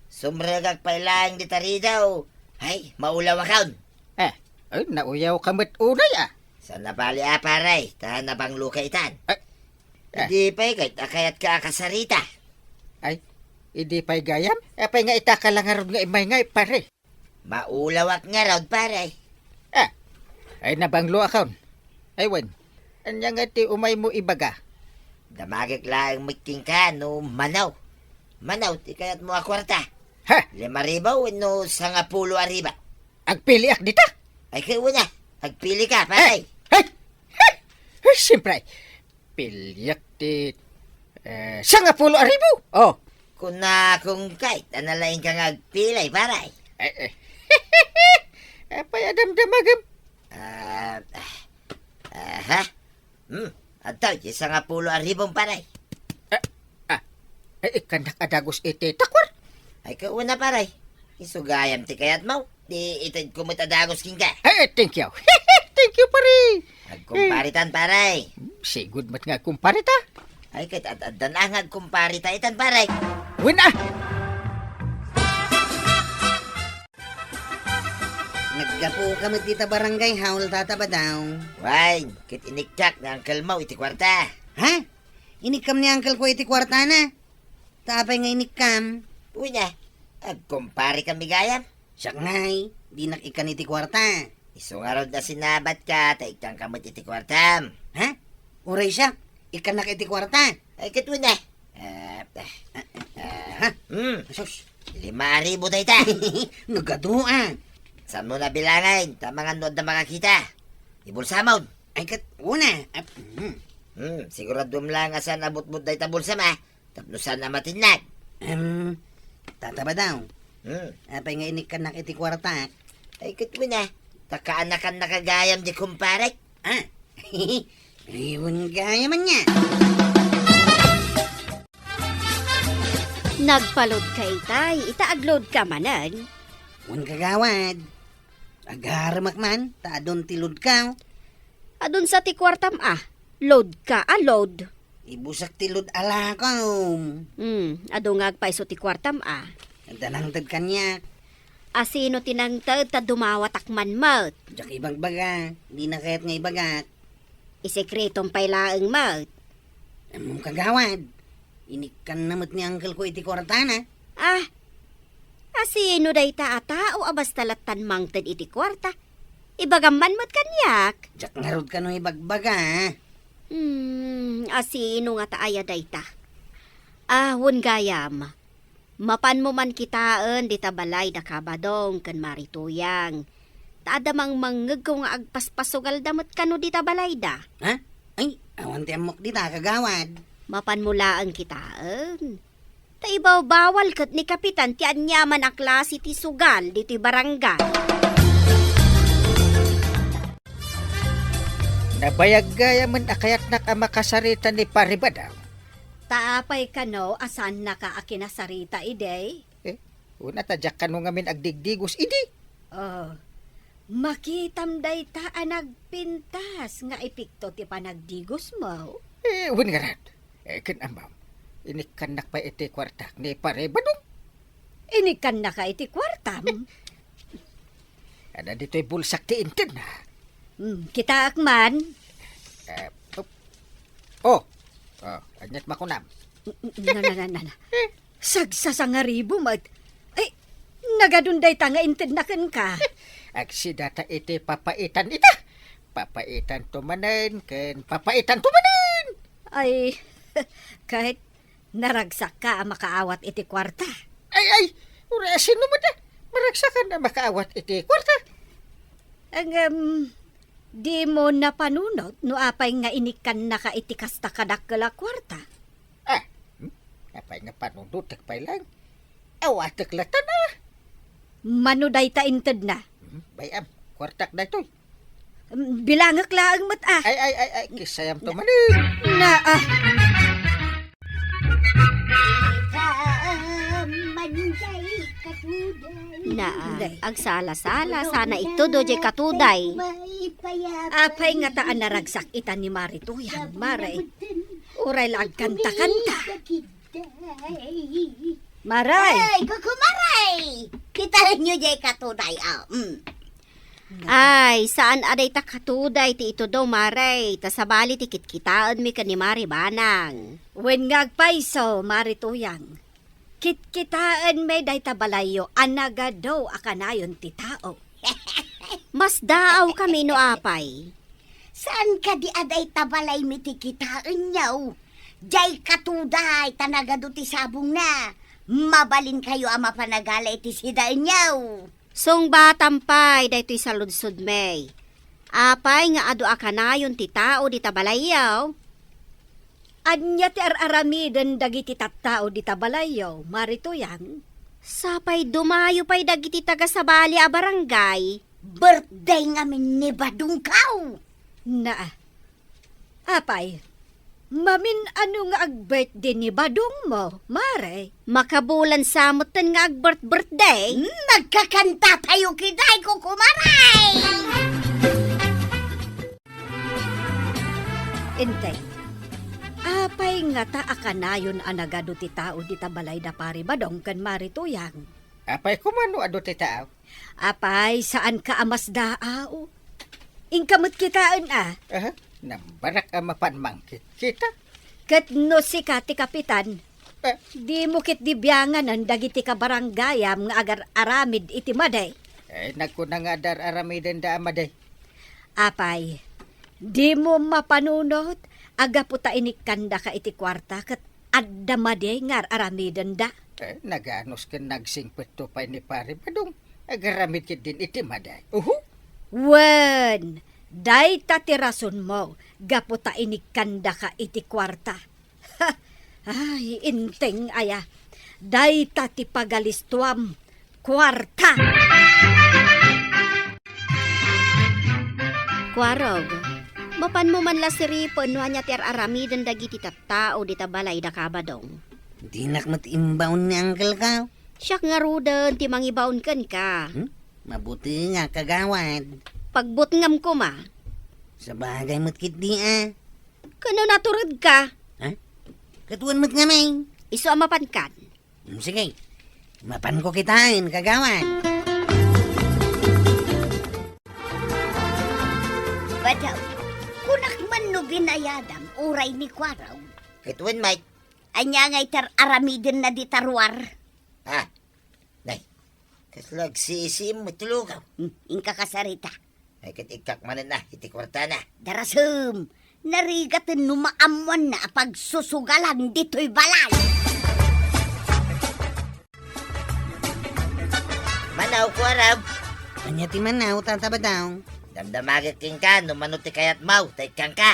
sumrekak pay laeng dita ridaw. Ay, maulawakon. Eh, ay, nauyawka met unay, a. Saan a bali a, pare, ta nabangloka itan. Ay, eh. Idi pay ket a kayatka a kasarita. Ay, idi pay gayam? Apay nga itaka la ngarud nga immay ngay, pare? Maulawak ngarud, pare. Ah, ay, nabangloakon. Ay, wen, ania nga ti umaymo ibaga? Damagek laeng met kenka no mano. Mano ti kayatmo a kuarta? Ha? Lima ribu wenno sangapulo a ribu? Agpiliak dita? Ay, ket wen a, agpilika, pare. Ay, ay, ay, ay, siyempre. Piliak ti, eh, sangapulo a ribu. Oh. Kunakon ket, a nalaingka nga agpili, pare. Eh, eh. Apay a damdamagem? Ah, ah, aha. Hmm, adtoy ti sangapulo a ribum, pare. Ah, ah. Eh, ikkannak a dagus iti takwar? Ay, ket wen a, pare. Isu gayam ti kayatmo. Di itedko met a dagus kenka. Eh, thank you. Thank you, pare. Ag- Kumparitan, pare. Hmm, sigud met nga agkumparita. Ay, ket ad-addan a nga agkumparita itan, pare. Wen a! Naggapuka met dita barangay hall, Tata Badaw. Wen, ket inikka ni uncle mo iti kuarta. Ha? Inikkam ni uncle ko iti kuartana? Ta apay nga inikkam? Wen a, agkumpare kami gayam. Siak ngay, dinak ikkan iti kuarta. Isu ngarud a sinabatka, ta ikkanka met iti kuartam. Ha? Uray siak, ikkannak iti kuarta. Ay, ket wen a. Ah, ah, ah, ha? Hmm. Sus. Lima a ribu dayta. Nagadu a. Saanmo a bilangen, ta amangan no adda makakita. Ibulsamon. Ay, ket wen a. Ah, hmm. Hmm, siguraduem laeng a saan a butbot dayta bulsam, a. Tapno saan a matinnag. Em, Tata Badaw. Hmm. Apay nga inikkannak iti kuartak? Ay, ket wen a. Ta kaanakannaka gayam diay kumparek. Ah. Ay, wen gayam ania. Nagpa-load ka itay, ita ag-load ka manen. Wen, kagawad. Agaremek man, ta adun ti load ka. Adun sa ti kuartam a. Load ka a load. Ibusak ti load a lakom. Hmm, adu nga agpayso ti kuartam a. Adda nangted kaniak. A sino ti nangted ta dumawatak man met? Diak ibagbaga, dina kayat nga ibagak. Isekretom pay laeng met. Ammom, kagawad, inikkanna met ni uncle ko iti kuartana. Ah, a sino dayta a tao a basta lattan mangted iti kuarta? Ibagam man met kaniak. Diak ngarud kano ibagbaga. Hmm, a sino ngata aya dayta? Ah, wen gayam. Mapanmo man kitaen dita balay da Kabadong ken Mari Tuyang. Ta adda mangmangngegko nga agpaspasugalda met kano dita balayda. Ha? Ay, awan ti ammok dita, kagawad. Mapanmo laeng kitaen. Ta ibawbawal ket ni Kapitan ti aniaman a klase ti sugal ditoy barangay. Nabayag gayamen a kayatnak a makasarita ni Pare Badaw. Ta apay kano a saannaka a kinasarita idi? Eh, una ta diak kano ngamin agdigdigos idi. Oh, makitam dayta a nagpintas nga epekto ti panagdigosmo. Eh, wen ngarud. Eh, ken ammom, inikkannak pay iti kuartak ni Pare Badong. Inikkannaka iti kuartam? Adda ditoy bulsak ti intedna. Hmm, kitaak man. Eh, oh. Oh. Oh, aniat makunam? Na, na, na, na, na. Eh. Sagsasangaribo met. Ay, nagadun dayta nga intedna kenka. Agsidata iti papaitan ita. Papaitanto manen, ken papaitanto manen. Ay, ket naragsakka a makaawat iti kuarta. Ay, ay, uray a sino met a maragsakan a makaawat iti kuarta? Ngem, dimo napanunot no apay nga inikkannaka iti kasta kadakkel a kuarta? Ah, hmm? Apay nga panunotek pay laeng? Awatek latta na. Mano dayta intedna? Hmm, bay-am, kuartak daytoy. Bilangek laeng met, ah. Ay, ay, ay, ay, kisayamto manen. Na, ah. Naa, agsala-sala sana itudo diay katuday. Apay ngata a naragsak ita ni Mari Tuyang, Mare? Uray la agkanta-kanta. Mare! Ay, kukumaray! Kitaenyo diay katuday, ah. Mm. Ay, saan a dayta katuday ti itudo, Mare, ta sabali ti kitkitaenmi ken ni Mari Banang. Wen nga agpayso, Mari Tuyang. Kitkitaenmi dayta balayyo a nagadu a kanayon ti tao. Masdaawkami no apay. Saan kadi a dayta balaymi ti kitaenyo? Diay katuday ta nagadu ti sabongna. Mabalinkayo a mapan agala iti sidaenyo. Sungbatam pay daytoy saludsodmi. Apay nga adu a kanayon ti tao dita balayyo? Ania ti ar-aramiden dagiti tattao dita balayyo, Mari Tuyang? Sapay dumayo pay dagiti taga-sabali a barangay. Birthday ngamin ni Badongko. Naa. Apay, mamin-ano nga ag-birthday ni Badongmo, Mare? Makabulan sa metten nga ag-birth-birthday? Hmm, nagkakantatayo ketdi, kukumaray! Enteng, apay ngata a kanayon a nagadu ti tao dita balay da Pari Badong ken Mari Tuyang? Apay koma no adu ti tao? Apay, saanka a masdaaw? Inka met kitaen a. Aha, nambarak a mapan mangkitkita. Ket no sika ti kapitan, Eh? Dimo ketdi bianganen dagiti kabaranggayam nga agar-aramid iti madi. Eh, nagkuna nga adda ar-aramidenda a madi. Apay, dimo mapanunot a gapu ta inikkandaka iti kuarta ket adda madi nga ar-aramidenda? Eh, naganus ken nagsingpetto pay ni Pari Badong. Agaramid ketdin iti madi. Uhu. Wen, dayta ti rasonmo gapu ta inikkandaka iti kuarta. Ha! Ay, Enteng aya. Dayta ti pagalistuam. Kuarta! Kuarog, mapanmo man la siripen no ania ti ar-aramiden dagiti tattao dita balay da Kabadong. Dinak met imbaon ni Uncle ka. Siak ngaruden ti mangibaon kenka. Hmm? Mabuti nga, kagawad. Pagbutngam koma. Sabagay met ketdi a. Kano naturedka? Ha? Ket wen met ngamin. Isu a mapankan. Hmm, sige. Mapanko kitaen, kagawad. Badaw, kunak man no binayadam uray ni Kuarog. Ket wen, Mike. Ania ngay ti ar-aramidenna dita ruar? Ah, nay, kasla agsisiim met ti lugaw. Hmm, inka kasarita. Ay, ket ikkak manen a iti kuartana. Darasem, narigaten no maammoanna a pagsusugalan ditoy balay. Manaw, Kuarog. Ania ti manaw, Tata Badaw? Damdamagek kenka no mano ti kayatmaw, ta ikkanka.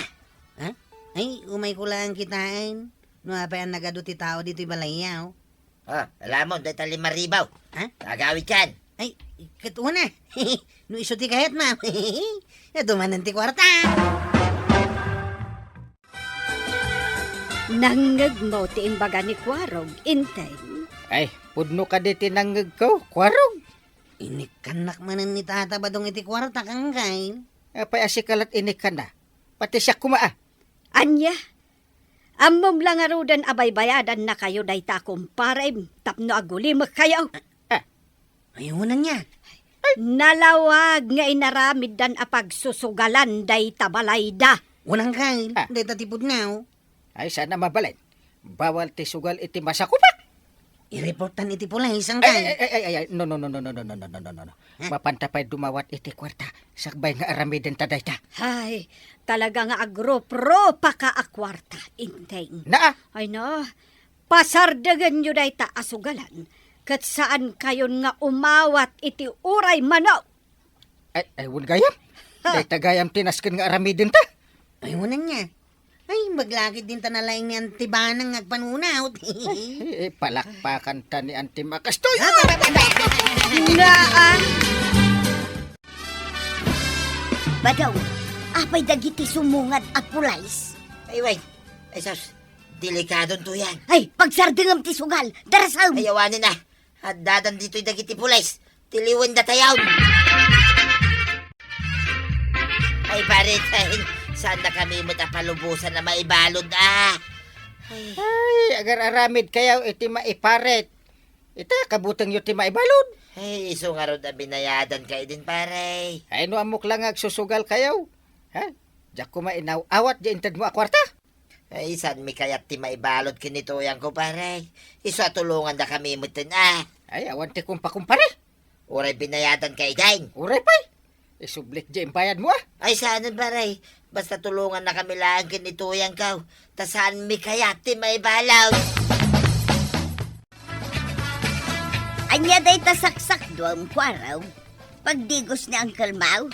Ha? Ay, umayko laeng kitaen. No apay a nagadu ti tao ditoy balayyo. Ah, alamon, dayta lima ribu. Ha? Agawidkan. Ay, ket una. No isu ti kayatmo. Adu manen ti kuarta. Nangngegmo ti imbaga ni Kuarog, Enteng? Ay, pudno kadi ti nangngegko, Kuarog. Inikkannak manen ni Tata Badong iti kuarta, Uncle. Apay a sika la't inikkanna? Pati siak koma a. Ania? Ammom la ngaruden a baybayadannakayo dayta a kumparem tapno agulimekkayo. Ah. Ay, unanna. Nalawag nga inaramiddan a pagsusugalan dayta balayda. Unanka, Ah. dayta ti pudno. Ay, saan a mabalin. Bawal ti sugal iti masakupak. I-reportan iti pulis, Uncle. Ay, ay, ay, ay, ay, no, no, no. Eh? Mapanta pay dumawat iti kuarta, sakbay nga aramidenta dayta. Ay, talaga nga agrup-rupaka a kuarta, Enteng. Naa? Ay, no. Pasardengenyo dayta a sugalan, ket saankayon nga umawat iti uray mano. Ay, ay, wen gayam. Ha? Dayta gayam ti nasken nga aramidenta. Ay, unanna. Ay, imbag la ketdin ta nalaing ni Auntie Banang nga agpanunot. Ay, ay, palakpakanta ni Auntie Makastoy. Naa. Badaw, apay dagiti sumungad a pulis? Ay, way. Ay, sus. Delikadon to yan. Ay, pagsardengem ti sugal. Darasem. Ay, awanen a. Addadan ditoy dagiti pulis. Tiliwen datayon. Ay, pare, ay, saannakami met a palubosan a maibalud, ah. Ay. Ay, agar-aramidkayo iti maiparit. Ita, kabutengyo ti maibalud. Ay, isu ngarud a binayadanka idin, pare. Ay, no ammok la nga agsusugalkayo. Ha? Diak koma inaw-awat di intedmo a kuarta. Ay, saanmi kayat ti maibalud ken ni Tuyangko, pare. Isu a tulongandakami metten, ah. Ay, awan ti kumpakumpare. Uray binayadanka idin. Uray pay. Isublik di imbayadmo, ah. Ay, saanen, pare. Basta tulongannakami laeng ken ni Tuyangko. Ta saanmi kayat ti maibalud. Ania dayta saksakduam, Kuarog? Pagdigos ni Uncle Mau?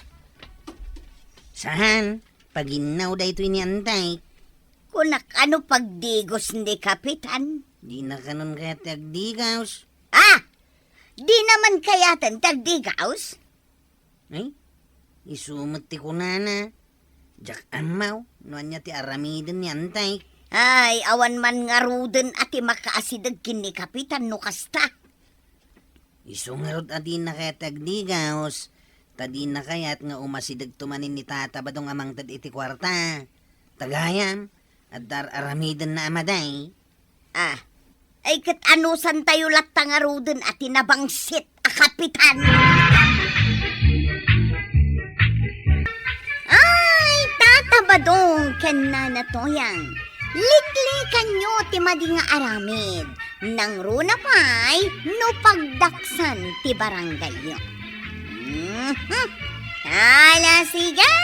Saan? Paginnaw daytoy ni Anday. Kunak, ano pagdigos ni Kapitan? Dina kanon kayat ti agdigaws. Ah! Dina man kayaten ti agdigaws? Ay, isu met ti kunana. Diak ammo no ania ti aramiden ni Anday. Ay, awan man ngaruden a ti makaasideg ken ni Kapitan no kasta. Isu ngarud a dina kayat ti agdigaws, ta dina kayat nga umasidegto manen ni Tata Badong a mangted iti kuarta. Tagayam, adda ar-aramidenna a madi. Ah, ay ket anusantayo latta ngaruden a ti nabangsit a kapitan? Ay, Tata Badong ken Nana Toyang, liklikanyo ti madi nga aramid. Nangruna pay no pagdaksan ti barangayyo. Mhm. Ala, sige!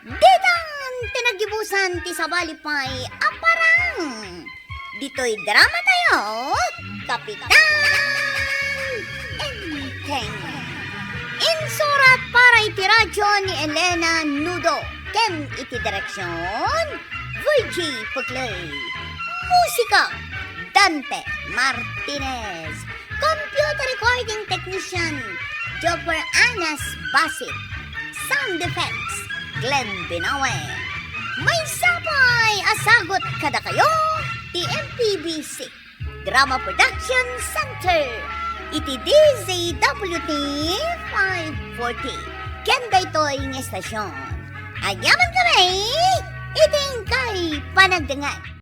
Ditan ti naggibusan ti sabali pay a parang. Ditoy drama tayo, Kapitan Enteng. Insurat para iti radyo ni Elena Nudo ken iti direksyon, Virgie Puclay. Musika, Dante Martinez. Computer recording technician, Jopper Anas Basit. Sound effects, Glenn Binawe. Maysa pay a sagut kadakayo ti M P B C Drama Production Center iti D Z W T five forty. Ken daytoy nga estasyon, agyaman kami iti inkay panagdengngeg.